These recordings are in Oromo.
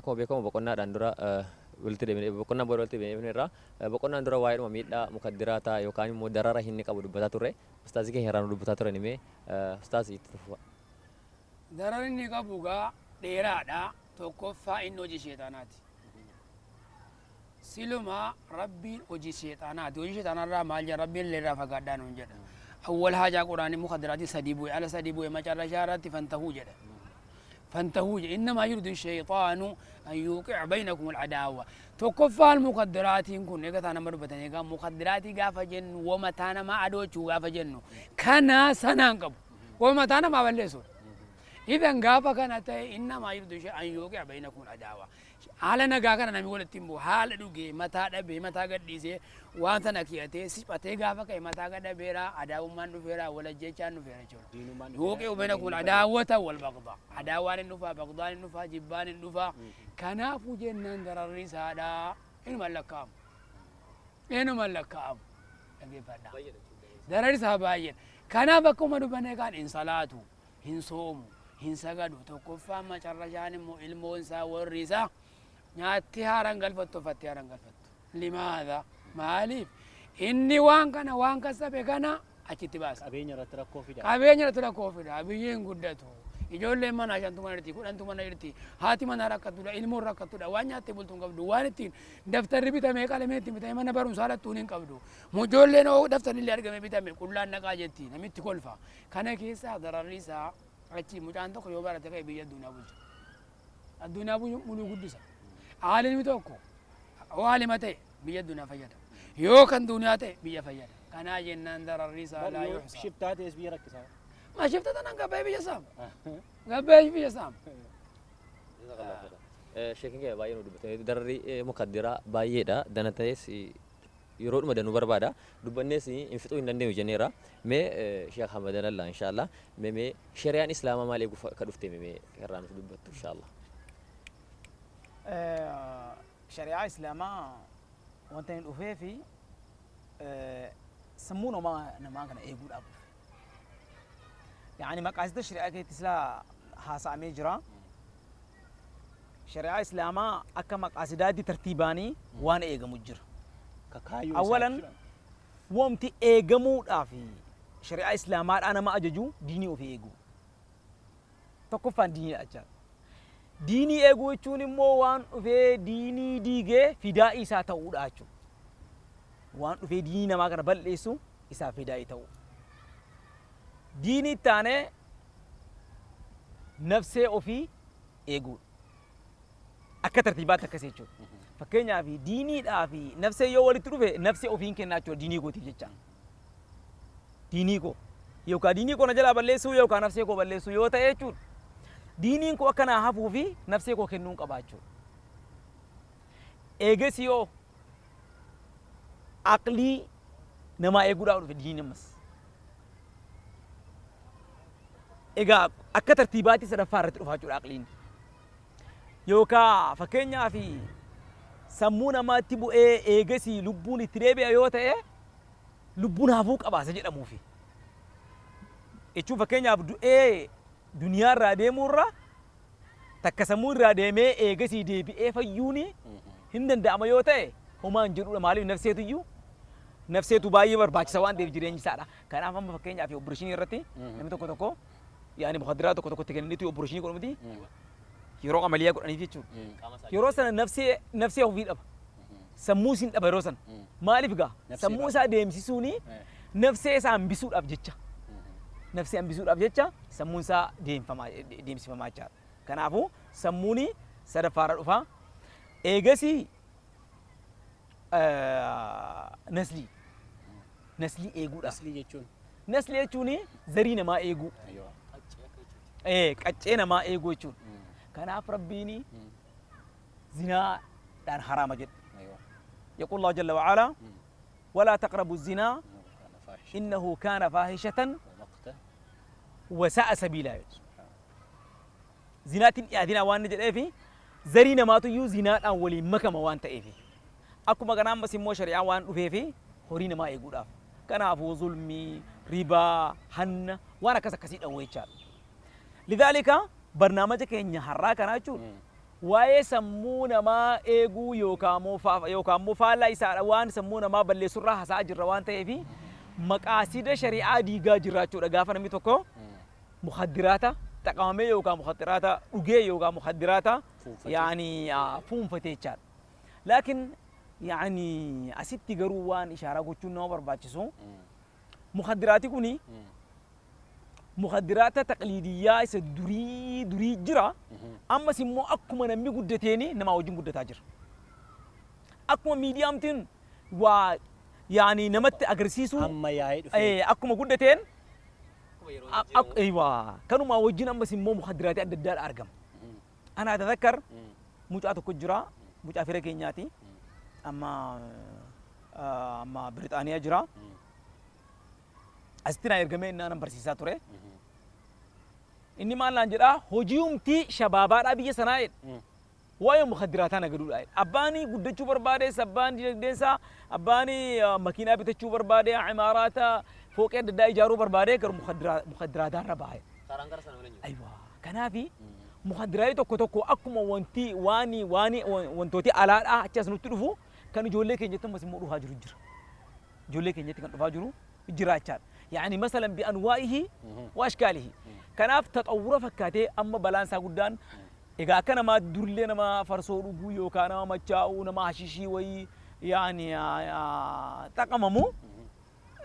Akkuma beekamu boqonnaadhaan dura walitti deebinee, boqonnaan booda walitti deebineerra. Boqonnaan dura waa'eedhuma miidhaa mukaddiraataa yookaan immoo darara inni qabu dubbataa turre. Ustaazii keenya irraa nu dubbataa turan himee, ustaazii, itti fufa. Dararri inni qabu gaa dheeraadha. Tokkoffaa, inni hojii sheexaanaati. Siluma Rabbiin hojii sheexaanaati. Hojii sheexaanaarraa maal jedha? Rabbiin illee irraa fagaadhaa nuun jedha. Awwal haajaa quraanii mukaddiraati sadii bu'e, ala sadii bu'e, macarrashaa irratti فانتهوا jedha. فانتهوا jedha. إنما يريد الشيطان أن يوقع بينكم العداوة. Tokkoffaan mukaddiraatiin kun egaa taa nama dubbatan, egaa mukaddiraatii gaafa jennu wamataa namaa adoochuu gaafa jennu kana sanaan qabu. Wamataa namaa balleessuudha. إذن gaafa kana ta'e إنما يريد أن يوقع بينكم العداوة. Haala nagaa kana namni walitti hin bu'u. Haala dhugee mataa dhabee, mataa gadhiisee, waan sana kiyatee siphatee gaafa ka'e mataa gadhabeera, adaawummaan dhufeera, walajjechaan dhufeera jechuudha. يوقع بينكم العداوة والبغضاء. Adaawaan hin dhufaa, bagdaan hin dhufaa, jibbaan hin dhufaa. Kanaafuu jennaan dararri isaadhaa inuma lakkaa'amu. Inuma lakkaa'amu. Dhaggeeffadhaa. Dararri isaa baay'eedha. Kanaaf akkuma dubbanne kaan hin salaatu, hin soomu, hin sagadu. Tokkoffaan macarrashaan immoo ilmoon isaa, warri isaa nyaatti haaraan galfattu, uffattee haaraan galfattu. لماذا? Maaliif? Inni waan kana waan kasabe kana achitti baasa. Qabeenya irratti rakkoo fida. Qabeenya irratti rakkoo fida. Biyyi hin guddatu. Ijoolleen manaa shantu mana jirti, 10tu mana jirti. Haati manaa rakkattuudha, ilmoon rakkattuudha. Waan nyaattee bultu hin qabdu. Waan ittiin daftarri bitamee, qalamee ittiin bitamee mana barumsaa dhattuun hin qabdu. Ijoolleen hoo daftarri illee argame bitame qullaan naqaa jetti. Namitti kolfa. Kana keessaa dararri isaa achi mucaan tokko yoo barate ka'e biyya addunyaa bulcha. Addunyaa muluu guddisa. Aalimni tokko yoo aalima ta'e biyya addunyaa fayyada. Yoo kan duniyaa ta'e biyya fayyada. Kanaa jennaan dararri isaa لا يحصى. Shiftaa ta'es biyya rakkisaa. Ma shifta tanan gabbee biyya saama. Gabbee biyya saama. Sheekin keenya baay'ee nu dubbatanii, dararri mukaddiraa baay'eedha. Dana ta'es yeroodhuma danuu barbaada. Dubbannees hin fixuu hin dandeenyu jenneera. Mee Sheekh Ahmad Alallaa, inshallah, mee shari'aan islaamaa maal eeguuf akka dhufte mee irraa nuuf dubbattu, inshallah. Shari'aa islaamaa wanta inni dhufee fi sammuu namaa kana eeguudhaaf dhufe. يعني maqaasida shari'aa keessatti silaa haasa'amee jira. Shari'aa islaamaa akka maqaasidaatti tartiibaanii waan eegamu jira. Kaayyoo isaa أولا jechuudha. Wanti eegamuudhaaf shari'aa islaamaadhaa nama ajaju diinii ofii eeguu. Tokkoffaan diiniidha jechaadha. Diinii eeguu jechuun immoo waan dhufee diinii diigee fidaa'ii isaa ta'uudha jechuudha. Waan dhufee diinii namaa kana balleessu isaa fidaa'ii ta'uu. Diinii itti aanee nafsee ofii eeguudha. Akka tartiibaatti akkas jechuudha. Fakkeenyaaf diiniidhaa fi nafsee yoo walitti dhufe nafsee ofiin kennaa jechuudha diinii kootiif jecha. Diinii koo yookaan diinii koo na jalaa balleessuu yookaan nafsee koo balleessuu yoo ta'e jechuudha. Diiniin koo akka naa hafuu fi nafsee koo kennuun qabaa jechuudha. Eegas yoo aqlii namaa eeguudhaaf dhufe diiniin ammas. Egaa akka tartiibaatti sadaffaa irratti dhufaa jechuudha aqliin. Yookaan fakkeenyaaf sammuu namaatti bu'ee eegasii lubbuun itti deebi'a yoo ta'e lubbuun hafuu qaba isa jedhamuufi. Jechuun fakkeenyaaf du'ee duniyaa irraa deemuurra takka sammuu irraa deemee eegasii deebi'ee fayyuun hin danda'ama yoo ta'e homaa hin jedhudha. Maaliif? Nafseetuyyuu nafseetu baay'ee barbaachisa waan ta'eef jireenyi isaadha. Kanaaf amma fakkeenyaaf operation irratti namni tokko tokko yaani mukadiraa tokko tokkotti kennaniitu operation godhu miti, yeroo amaliyaa godhaniif jechuudha. Yeroo sana nafsee ofii dhaba. Sammuu isiin dhaba yeroo sana. Maaliif gaa? Nafsee Sammuu dhaba. isaa deemsisuuni nafsee isaa hambisuudhaaf jecha. Nafsee hambisuudhaaf jecha sammuun isaa deemsifamaa jechaadha. Kanaafuu sammuuni sadaffaarra dhufa. Eegasii naslii. Naslii eeguudhaaf. Aslii jechuun. Naslii jechuun zarii namaa eeguu. Qaccee namaa eeguu jechuudha. Kanaaf Rabbiin zinaadhaan haraama jedhe. يقول الله جل وعلا: ولا تقربوا الزنا إنه كان فاحشة وساء سبيلا jedhe. Zinaatiin dhiyaatinaa waan inni jedheefi zarii namaatu iyyuu zinaadhaan waliin makama waan ta'eefi. Akkuma kanaa ammas immoo shari'aan waan dhufeefi horii namaa eeguudhaaf. Kanaafuu zulmii, ribaa, hanna waan akkas akkasii dhawwa jechaadha. لذلك barnaamaja keenya har'aa kanaa jechuun Waa'ee sammuu namaa eeguu yookaan immoo faallaa isaadha waan sammuu namaa balleessurraa haasa'aa jirra waan ta'eef maqaasida shari'aa diigaa jirra jechuudha. Gaafa namni tokko mukhadiraata xaqamamee yookaan mukhadiraata dhugee yookaan mukhadiraata yaani fuunfatee jechaadha. Laakiin yaani asitti garuu waan ishaaraa gochuun nama barbaachisu mukhadiraati kuni mukhadiraata taqliidiyyaa isa durii durii jira. Ammas immoo akkuma namni guddateeni namaa wajjin guddataa jira. Akkuma miidiyaamtiin waa yaani namatti agarsiisuu amma yaa'ee dhufe akkuma guddateen aywa kanuma wajjin ammas immoo mukhadiraati adda addaadha argama. Ana atadhakkar mucaa tokko jira, mucaa fira keenyaati, amma amma Birixaaniyaa jira. Asitti naa ergamee innaa nan barsiisaa ture. Inni maal naan jedhaa, hojiumtii shabaabaadhaa biyya sanaa jedha. Waa'ee mukhadiraataa nagaduudha jedha. Abbaan guddachuu barbaades, abbaan dinagdeensaa, abbaan makiinaa bitachuu barbaade, imaaraata fooqee adda addaa ijaaruu barbaade, garuu mukhadiraataa irra baa'e. Karaan gara sana malee hin jiru. Aywa. Kanaafi mukhadiraalee tokko tokko akkuma wanti waan waan wantooti alaadhaa achi as nutti dhufu kan ijoollee keenyatti ammas immoo dhufaa jiru jira. Ijoollee keenyatti kan dhufaa jiru jira jechaadha. Yani masalan bi'anwaa'ihi wa ashkaalihi. Kanaaf taxawwura fakkaatee amma balaan isaa guddaan egaa akka namaa durillee nama farsoo dhuguu yookaan nama machaa'uu nama hashishii wayii yaani xaqamamu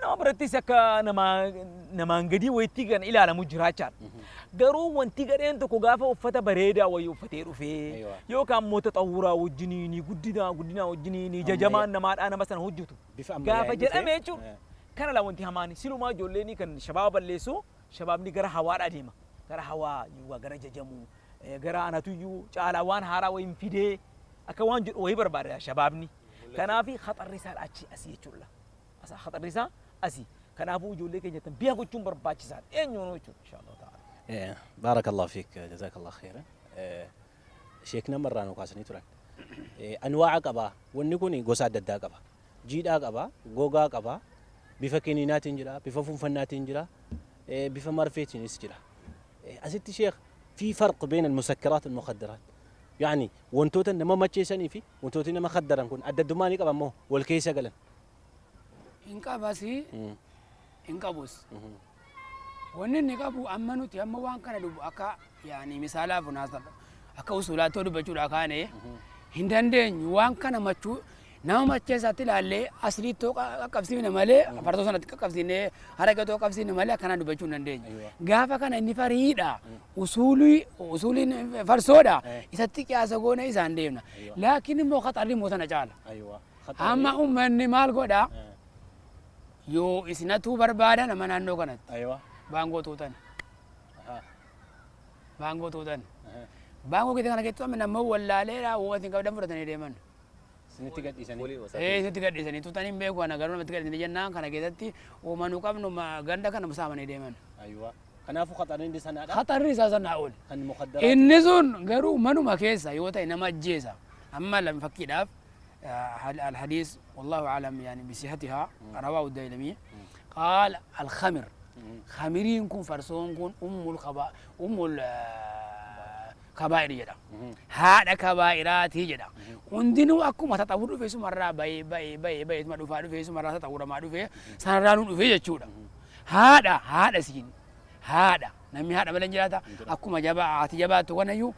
nama birattis akka namaan gadii wayitti kan ilaalamu jira jechaadha. Garuu wanti gadheen tokko gaafa uffata bareedaa wayii uffatee dhufee yookaan immoo taxawwuraa wajjiniini guddinaa guddinaa wajjiniini jajamaan namaadhaa nama sana hojjetu gaafa jedhame jechuudha. Kana laa wanti hamaan silumaa ijoolleen kan shabaaba balleessu shabaabni gara hawaadhaa deema. Gara hawaa yookaan gara jajamuu gara anatuyyuu caalaa waan haaraa wayiin fidee akka waan jedhu wayii barbaada shabaabni. Kanaaf khaxarri isaa achi asii jechuudha. Khaxarri isaa asii. Kanaafuu ijoollee keenyatti bi'a gochuun barbaachisaadha. Eenyuun jechuudha inshallah ta'ala. Barakallahu fiik, jazakallahu khairan. Sheekna marraa nu kaasanii turan. Anwaa'a qaba. Wanni kun gosa adda addaa qaba. Jiidhaa qaba, gogaa qaba, bifa kiniinaatiin jira, bifa fuunfannaatiin jira, bifa marfeetiinis jira. Asitti sheekh في فرق بين المسكرات والمخدرات. يعني wantoota nama macheessanii fi wantoota nama khaddaran kun adda addummaa ni qaban moo wal keessa galan? Hin qabasi, hin qabus. Wanni inni qabu amma nuti amma waan kana dubu akka yaani misaalaaf naasaba akka usulaatti dubbachuudha kaane hin dandeenyu waan kana machuu nama macheessaatti ilaallee asliittoo qaqqabsiifne malee fartoo sanatti qaqqabsiifne haraqeetoo qaqqabsiifne malee akkanaan dubbachuu hin dandeenyu. Gaafa kana inni fariidha usuuliin farsoodha isatti qiyaasa goone isaan deemna. Laakiin immoo khaxarri immoo sana caala. Amma uummanni maal godha yoo isinatuu barbaada nama naannoo kanatti. Baangoo tuutan. Baangoo tuutan. Baangoo keessa kana keessatti amma nama wallaaleedha waan qabdan fudhatanii deeman. Isinitti gadhiisanii. Isinitti gadhiisanii tuutanii hin beeku ana garuu namatti gadhiisanii jennaan kana keessatti uumanuu qabnu ganda kana saamanii deeman. Kanaafuu khaxarri inni sanaadha. Khaxarri isaa sanaa ol. Kan mukhaddaraa. Inni sun garuu manuma keessa yoo ta'e nama ajjeesa. Amma lam fakkiidhaaf الحديث والله أعلم يعني بصحتها رواه الديلمي قال الخمر خمرين كن فرسون كن أم الكبائر جدا هذا كبائرات جدا عندنا أكو ما تطور في سمرة باي باي باي باي ما دفع في سمرة تطور ما دفع سنرانو في جدا هذا سين هذا نمي هذا بلن جلاتا أكو ما جبا عتجبا تغنيو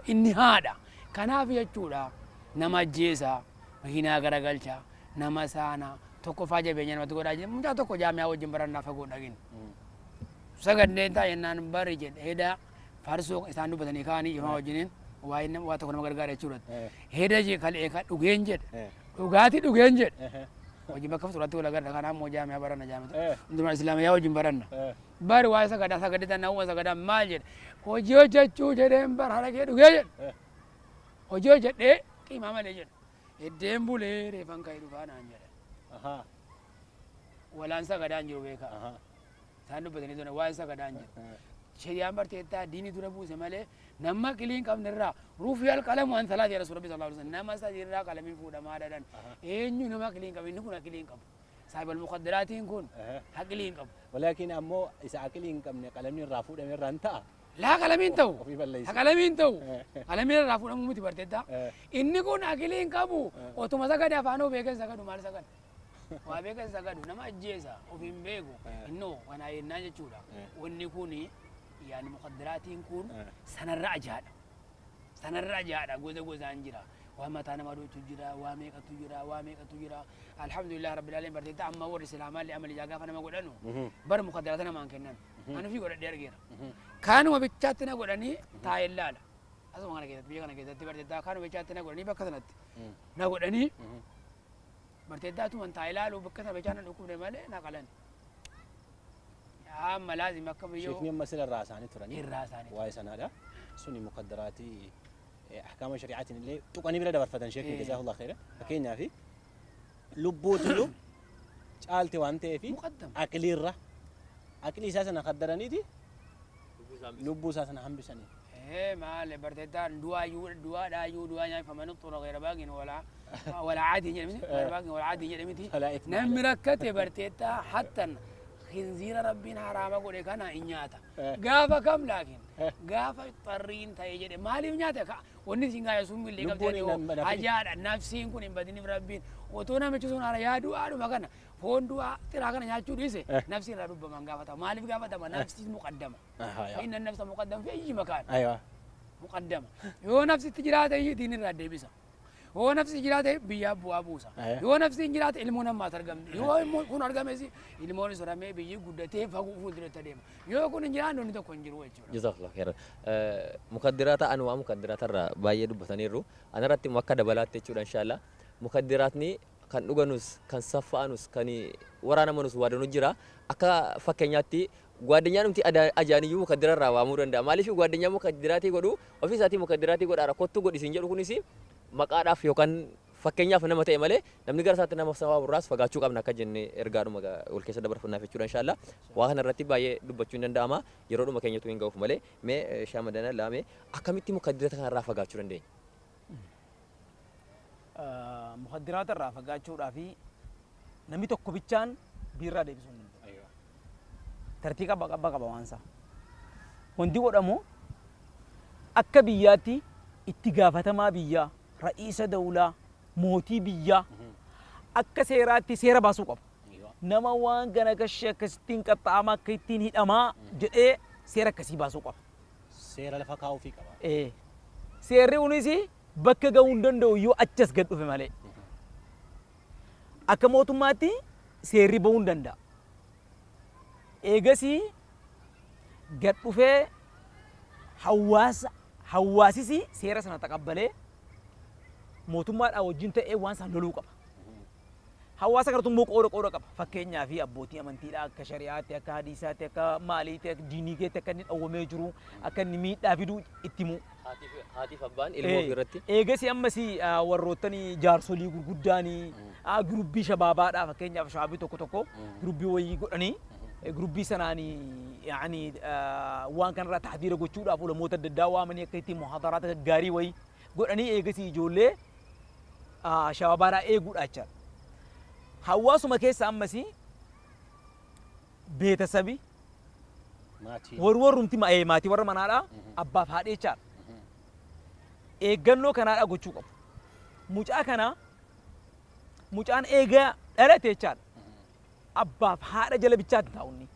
إني هذا كنا في جدا نما جيسا makiinaa garagalcha nama saana tokko faa jabeenya namatti godhaa jira mucaa tokko jaamiyaa wajjin barannaa fagoo dhagin sagannee taa jennaan bari jedhe heda farsoo isaan dubbatanii kaanii ifa wajjiniin waa'ee waa tokko nama gargaara jechuudha heda je kalee ka dhugeen jedhe dhugaatii dhugeen jedhe wajjin bakka fuulduraatti wal agarra kanaaf immoo jaamiyaa baranna jaamiyaa hundumaa islaamiyaa wajjin baranna bari waa'ee sagadaa sagadee tanaa uuma sagadaa maal jedhe hojii hojjechuu jedheen bar harakee dhugee jedhe hojii hojjedhee qiimaa malee jedhe Eddeen bulee reefan ka'ee dhufaa naan jedhe. Walaan sagadaan jiru beekaa. Isaan dubbatanii turan waa'ee sagadaan jiru. Shari'aan barteettaa diinii dura buuse malee nama qilii hin qabne irraa ruufii alqalamu an salaati yaa Rasuul Rabbi sallallahu alaihi wasallam nama sadii irraa qalamiin fuudhamaa dhadhan. Eenyu nama qilii hin qabu inni kun aqilii hin qabu. Saahibal muqaddaratiin kun aqilii hin qabu. Walaakin ammoo isa aqilii hin qabne qalamni irraa fuudhame irraa hin ta'a. Laa qalamiin ta'u. Ofii balleessa. Qalamiin ta'u. Qalamiin irraa fuudhamuu miti barteetta. Inni kun aqilii hin qabu. Otuma sagade afaan beekan sagadu maal sagada? Waa beekan sagadu nama ajjeesa of hin beeku. Innoo kanaa yennaa jechuudha. Wanni kun yaani mukaddiraatiin kun sanarra ajaadha. Sanarra ajaadha gosa gosaan jira. Waa mataa nama dhochu jira, waa meeqatu jira, waa meeqatu jira. Alhamdulillah rabbil alamin barteetta amma warri islaamaa amali gaafa nama godhanu bara mukaddiraata namaan kennan. Ani ofii godhadhee argeera. Kaanuma bichaatti na godhanii taa'ee laala. Asuma kana keessatti biyya kana keessatti barteettaa kaanuma bichaatti na godhanii bakka sanatti na godhanii barteettaa tuman taa'ee laalu bakka sana bichaa na dhukkubne malee na qalan. Amma laazim akka biyyoo Sheekni amma sila irraa isaanii turanii. Irraa isaanii. Waa'ee sanaadha. Suni mukaddaraatii ahkaama shari'aatiin illee tuqanii bira dabarfatan sheekni jazaahullah khayra. Fakkeenyaaf lubbuutu caalte waan ta'eef Muqaddam. Aqliirra aqlii isaa sana kaddaraniiti lubbuu isaa sana hambisanii. Maal barteettaan du'aayyuu du'aadhaayyuu du'aa nyaanfaman xura gayra baagin walaa walaa caadii jedhamti gayra baagin walaa caadii jedhamti. Walaa ithma. Namni rakkate barteettaa hattan khinziira rabbiin haraama godhe kana hin nyaata. Gaafa kam laakin gaafa xarriin ta'e jedhe maaliif nyaata ka wanni isin gaaya sun illee Lubbuun qabdee hin nafin. Ajaadha nafsiin kun hin badiniif rabbiin otoo namichi sun hara yaa du'aadhuma kana foon du'aa xiraa kana nyaachuu dhiise nafsiin irraa dubbaman gaafatama maaliif gaafatama nafsiin muqaddama. فإن النفس مقدم في أي مكان. مقدمة. هو نفس التجارة هي دين الرد بيسا. هو نفس التجارة بيا بوا بوسا. هو نفس التجارة علمنا ما ترجم. هو كون أرجم إزي علمنا سرامي بيجي قدرته فوق فوق درته ديم. هو كون إنجلان دوني تو كونجرو وجهه. جزاك الله خيرا. مخدرات أنواع مخدرات الرا بايد بثانيرو. أنا رأيت مكة بلاد تشور إن شاء الله. مخدراتني كان نغنوس كان صفانوس كان ورانا منوس وادنو جرا. أكا فكنياتي Guadanya nuti ada ajaaniyyuu mukaddira irraa waamuu danda'a. Maaliif guadanya mukaddiraatii godhu ofii isaatii mukaddiraatii godhaara kottu godhi isin jedhu kunis maqaadhaaf yookaan fakkeenyaaf nama ta'e malee namni gara isaatti nama sababa irraas fagaachuu qabna akka jennee ergaadhuma wal keessa dabarfannaaf jechuudha inshaallah. Waa kana irratti baay'ee dubbachuu hin danda'ama. Yeroodhuma keenyatu hin ga'uuf malee mee shaamadana laame akkamitti mukaddiraata kanarraa fagaachuu dandeenya? Mukaddiraata irraa fagaachuudhaaf namni tokko bichaan biirraa deebisuu hin danda'u. Tartiiba qaba qaba waan isaa. Wanti godhamu akka biyyaatti itti gaafatamaa biyyaa, ra'iisa dawlaa, mootii biyyaa akka seeraatti seera baasuu qabu. Nama waan gana gashee akkasittiin qaxxaamaa akka ittiin hidhamaa jedhee seera akkasii baasuu qaba. Seera lafa kaa'uufii qaba. Seerri kunis bakka ga'uu hin danda'u yoo achas gad dhufe malee. Akka mootummaatti seerri ba'uu hin danda'a. Eegasii gad dhufee hawaasisi seera sana taqabbalee mootummaadhaan wajjin ta'ee waan isaan loluu qaba. Hawaasa kanatu immoo qooda qooda qaba. Fakkeenyaaf abbootii amantiidhaa akka shari'aatti, akka hadiisaatti, akka maaliitti, akka diinii keetti akka inni dhawwamee jiru, akka inni miidhaa fiduu itti himu. Haatiif abbaan ilmoo ofii irratti. Eegasii ammas warroottan jaarsolii gurguddaanii gurubbii shabaabaadhaa fakkeenyaaf shababii tokko tokko gurubbii wayii godhanii gurubbii sanaanii yaani waan kanarraa tahdiira gochuudhaaf ulamoota adda addaa waamanii akka ittiin muhaadaraata gaggaarii wayii godhanii eegasii ijoollee shababaadhaa eeguudha jechaadha. Hawaasuma keessa ammas beetasabi Maatii. Warrumti maatii warra manaadhaa abbaaf haadha jechaadha. Eeggannoo kanaadhaa gochuu qabu. Mucaa kana mucaan eegaa dhalate jechaadha. Abbaaf haadha jala bichaatti taa'u inni.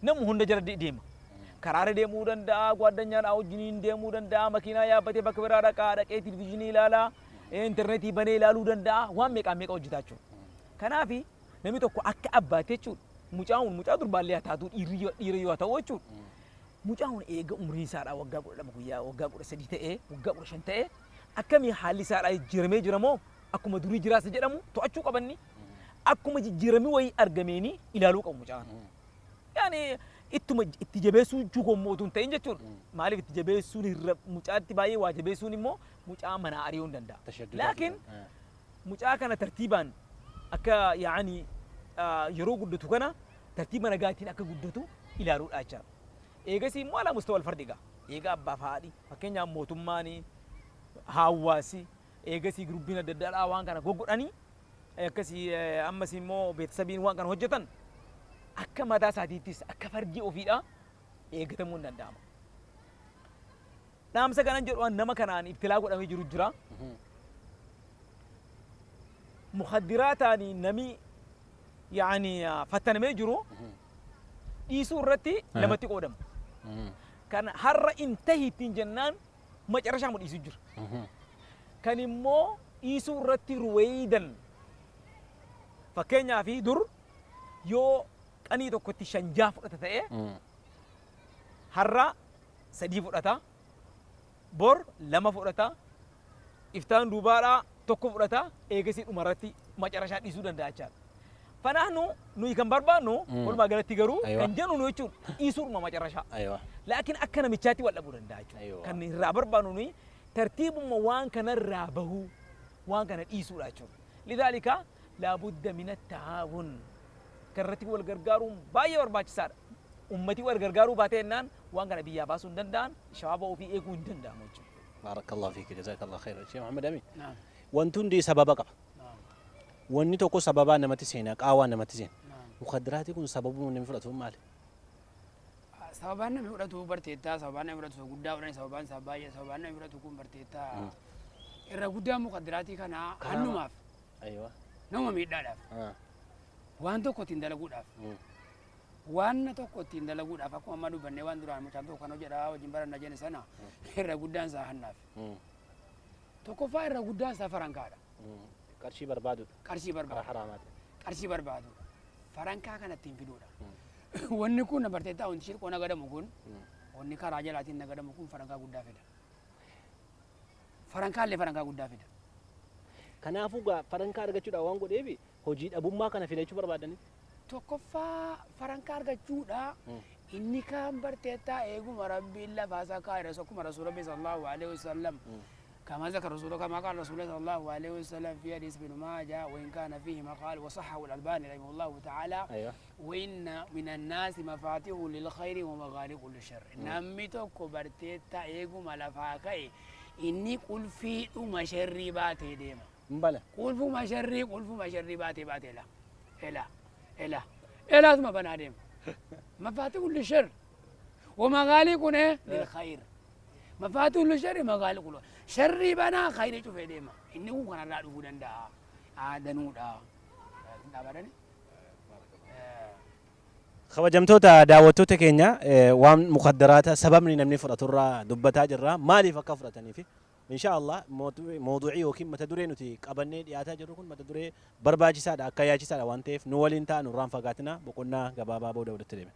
Namni hunda jala deema. Karaarra deemuu danda'a, gwaaddanyaadhaa wajjiniin deemuu danda'a, makiinaa yaabbatee bakka biraa dhaqaa, dhaqee televizyiinii ilaalaa, intarneetii banee ilaaluu danda'a, waan meeqaa meeqa hojjetaa jechuudha. Kanaaf namni tokko akka abbaatti jechuudha. Mucaan kun mucaa durbaallee haa taatu, dhiira yoo ta'u jechuudha. Mucaan kun eega umriin isaadhaa waggaa 12 guyyaa waggaa 13 ta'ee, waggaa 15 ta'ee, akkamii haalli isaadhaa jijjiiramee jira moo akkuma durii jiraasa jedhamu to'achuu qabanni. Akkuma jijjiiramii wayii argameeni ilaaluu qabu mucaan. Yaani ittuma itti jabeessuu jechuu immoo utuu hin ta'in jechuudha. Maaliif itti jabeessuun irra mucaatti baay'ee waa jabeessuun immoo mucaa manaa ari'uu hin danda'a. Tashaddudaa Laakiin fi- mucaa kana tartiibaan akka yaani yeroo guddatu kana tartiiba nagaatiin akka guddatu ilaaluudha jechaadha. Eegasii immoo alaa mustawal fardi egaa. Eegaa abbaaf haadhi fakkeenyaaf mootummaan hawaasi eegasii gurubbiin adda addaadhaa waan kana goggodhanii akkasii ammas immoo beeksisabiin waan kana hojjetan akka mataa isaatiittis akka fardii ofiidhaa eeggatamuu hin danda'ama. Dhaamsa kanan jedhu an nama kanaan ibtilaa godhamee jiru jira. Mukhadiraataani nami yaani fattanamee jiru dhiisuu irratti lamatti qoodama. Kan har'a intahi ittiin jennaan macarashaa mu dhiisuu jira. Kan immoo dhiisuu irratti ruweeydan, fakkeenyaa fi dur yoo qanii tokkotti shan jaha fudhata ta'e, har'a sadii fudhata, bor lama fudhata, iftaan duubaadhaa tokko fudhata, eegasii dhumarratti macarashaa dhiisuu danda'a jechaadha. Fanaahnu nuyi kan barbaannu walumaa galatti garuu kan jennu nu jechuun dhiisuudhuma macarashaa. Laakiin akka namichaatti wal dhabuu danda'a jechuudha. Kan irraa barbaannu nuyi tartiibuma waan kanarraa bahuu, waan kana dhiisuudha jechuudha. Lidaalika laabudda min attaawun, kan irratti wal gargaaruun baay'ee barbaachisaadha. Ummati wal gargaaruu baatee jennaan waan kana biyyaa baasuu hin danda'an, shabaaba ofii eeguu hin danda'amu jechuudha. Baarakallahu fiik, jazakallahu khairan. Sheekh Muhammad Amin. Naam. Wanti hundi sababa qaba. Naam. Wanni tokko sababaa namatti seena, qaawwaa namatti seena. Naam. Mukhadiraatii kun sababuma namni fudhatuuf maali? Sababaan namni fudhatu barteettaa, sababaan namni fudhatu guddaa fudhani, sababaan isaa baay'ee, sababaan namni fudhatu kun barteettaa irra guddaa mukadiraatii kana hannumaaf, nama miidhaadhaaf, waan tokko ittiin dalaguudhaaf, waan tokko ittiin dalaguudhaaf, akkuma amma dubbannee waan duraan mucaan tokko kan hojjedhaa wajjin baranna jenne sana, irra guddaan isaa hannaaf. Tokkoffaa irra guddaan isaa farankaadha. Qarshii barbaadudha. Qarshii Karaa barbaadu. haraamaati. Qarshii barbaadudha. Farankaa kana ittiin fiduudha. Wanni kun barteettaa wanti shirqoo nagadamu kun, wanni karaa jalaatiin nagadamu kun farankaa guddaa fida. Farankaallee farankaa guddaa fida. Kanaafuu gaa farankaa argachuudhaaf waan godheefi hojii dhabummaa kana fidachuu barbaadanitti. Tokkoffaa farankaa argachuudha. Inni kaan barteettaa eeguma Rabbiin lafaasaa kaa'e, akkuma Rasuula Rabbii sallallahu alaihi wasallam كما ذكر رسول، كما قال رسول الله صلى الله عليه وسلم في حديث ابن ماجه وإن كان فيه مقال وصححه الألباني رحمه الله تعالى: وإن من الناس مفاتيح للخير ومغاليق للشر. Namni tokko barteetta eeguma lafaa ka'e inni qulfiidhuma sharrii baatee deema. Hin bala. Qulfuma sharrii, qulfuma sharrii baatee baatee ela ela ela elaatuma banaa deema. مفاتيح للشر ومغاليق للخير، مفاتيح للشر مغاليق sharrii banaa khayrii cufee deema. Inni kun kanarraa dhufuu danda'a. Aadanuudha. Dhaabadani. Kabajamtoota daawwattoota keenya, waan mukaddaraata sababni namni fudhaturraa dubbataa jirra, maaliif akka fudhatanii fi insha Allah mawduucii yookiin mata duree nuti qabannee dhiyaataa jirru kun mata duree barbaachisaadha, akka yaachisaadha waan ta'eef nu waliin ta'a, nurraan fagaatina. Boqonnaa gabaabaa booda walitti deebina.